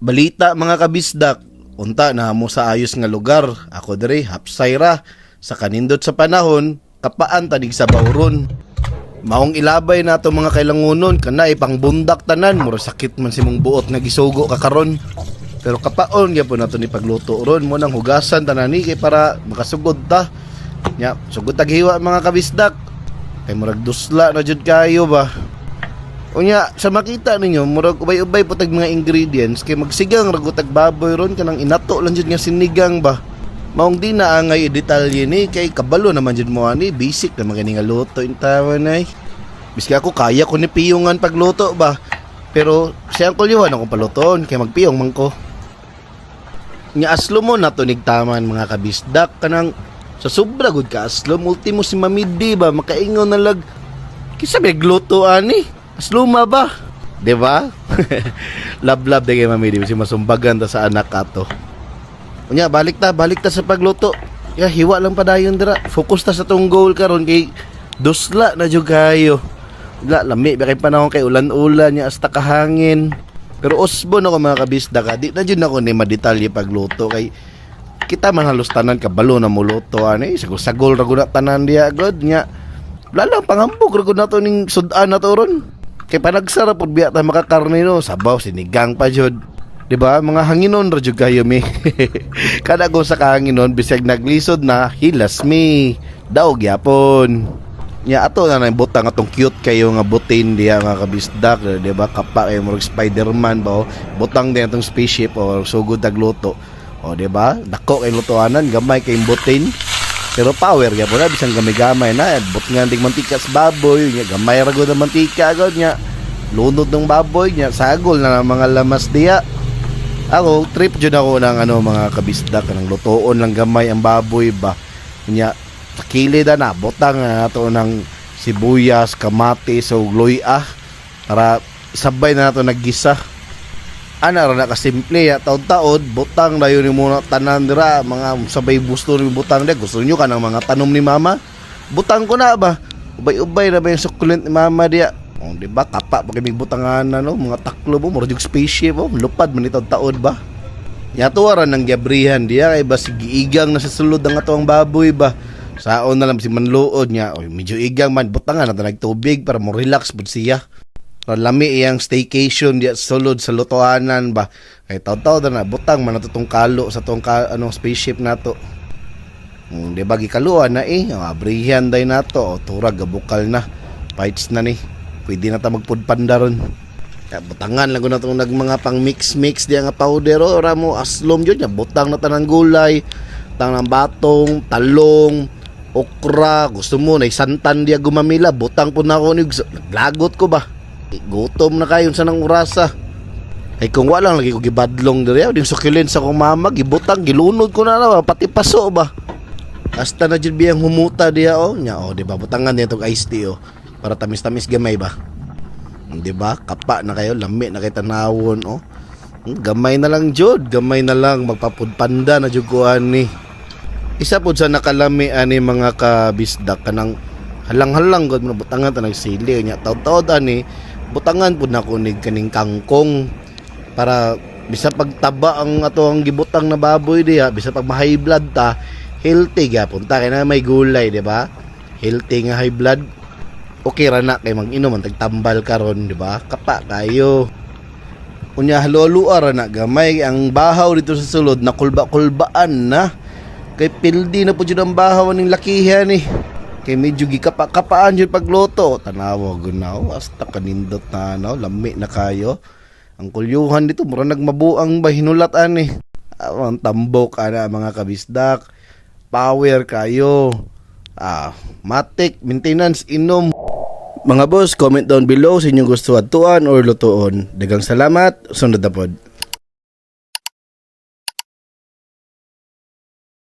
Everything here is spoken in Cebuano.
Balita, mga kabisdak, unta na mo sa ayos nga lugar. Ako diri hapsay ra sa kanindot sa panahon, kapaan tanig sa bawron. Maong ilabay nato, mga kailangunon, kana ipangbundak tanan, mura sakit man si mong buot nga gisugo ka karon. Pero kapaon gyapon nato ni pagluto ron mo nang hugasan tanan ni kay para makasugod ta. Nya, sugod tag hiwa, mga kabisdak. Kay murag dusla na jud kayo ba. Unya, sa makita ninyo, murag ubay-ubay po tag mga ingredients kay magsigang ra tag baboy ron, kanang inato lang jud nga sinigang ba. Maong di na angay detalye ni kay kabalo naman jud mo ani, basic naman kini nga luto intawa nay. Biski ako, kaya ko ni piyungan pagluto ba. Pero si Uncle Yuan akong palutoon kay magpiyong man ko. Nga aslo mo na taman, mga kabisdak, kanang sa sobra gud ka aslom, ultimo si Mamidi ba makaingon na lag, "Kinsa may gluto ani? Asluma ba?" 'Di ba? Love love kay Mamidi si masumbagan ta sa anak ato. Unya, balik ta sa pagluto. Ya, hiwa lang padayon dira. Focus ta sa tong goal karon kay dusla na jud kayo. Wala, lami ba kay panahon kay ulan-ulan nya hasta kahangin. Pero usbon ako, mga kabisda ka, di na jud ako ni madetalye pagluto kay kita man halos tanan kabalo na moluto ani, sagol-sagol ra gud na tanan diya god nya. Wala lang, panghambog ra gud nato ning sud-an na to ron. Kay panagsara pud biya ta makakarne no, sabaw sinigang pa jud. 'Di ba? Mga hanginon ra jud kayo mi. Kada ko sa kahanginon bisag naglisod na, hilas mi. Daog gyapon. Nya ato na nang butang atong cute kayo nga butin diya, mga kabisdak, 'di ba? Kapa kayo, murag Spider-Man ba oh. Butang din atong spaceship o sugod tagluto. O, 'di ba? Dako kay lutoanan, gamay kay butin. Pero power gyapon na bisan gamay-gamay na, but nga dig mantika sa baboy, nya gamay ra gud ang mantika gud nya. Lunod ng baboy nya, sagol na ang mga lamas diya. Ako, trip jud ako ng ano, mga kabisdak, kanang lutoon lang gamay ang baboy ba. Nya sa kilid na butang na nato ng sibuyas, kamatis ug luya para sabay na nato naggisa. Ana ra na kasimple ya, taod-taod butang dayon ni muna tanan dira, mga sabay gusto ni butang dia, gusto niyo kanang mga tanom ni mama. Butang ko na ba? Ubay-ubay na ba yung succulent ni mama diya? Oh, di ba? Kapa pa kami butangan no, mga taklo mo, murag yung spaceship oh, lupad man ito taod ba. Yatuwa ra nang gabrihan diya kay basig giigang na sa sulod ang ato ang baboy ba. Saon na lang si manluod niya, oy, medyo igang man, butangan na nagtubig para mo relax pud siya. Para lami iyang staycation diya sa sulod sa lutoanan ba. Kay taod-taod na butang man nato tong kalo sa tong ka, anong spaceship nato. Di ba gikaluan na eh, ang abrihan day nato, o turag gabukal na. Fights na ni. Pwede na ta magpudpanda ron. Kaya butangan lang ko na itong nag mga pang mix mix diya nga powder o ora mo aslom yun niya, butang na tanan gulay, tang ng batong, talong, okra, gusto mo na santan diya gumamila, butang po na ako ni, naglagot ko ba. Eh, gutom na kayo sa nang orasa. Ay kung wala lang lagi ko gibadlong diri, ding succulent sa kong mama, gibutang, gilunod ko na na, pati paso ba. Hasta na jud biyang humuta diya oh. Nya oh, di ba butangan niya tong iced tea oh. Para tamis-tamis gamay ba. Di ba? Kapa na kayo, lami na kay tanawon oh. Gamay na lang jud, gamay na lang magpapudpanda na jud ko ani. Isa pod sa nakalami ani, mga kabisdak, kanang halang-halang gud mo butangan ta nagsili nya taud-taud ani butangan pud nako ni kaning kangkong para bisa pagtaba ang ato ang gibutang na baboy diha, bisa pag ma-high blood ta, healthy gyapon ta kay na may gulay, di ba? Healthy nga high blood, okay ra na kay mag-inom ang tagtambal karon, di ba? Kapa kayo. Unya halualua ra na gamay ang bahaw dito sa sulod na kulba-kulbaan na kay pildi na po jud ang bahaw ning lakihan ni kay medyo gikapa-kapaan jud pagluto. Tanawa gunaw, hasta kanindot na ano, lami na kayo ang kulyuhan dito, mura nagmabuang ba hinulat ani. Ah, ang tambok ana, mga kabisdak, power kayo. Ah, matik maintenance inom. Mga boss, comment down below sa inyong gusto adtuan or lutuon. Daghang salamat, sunod na pod.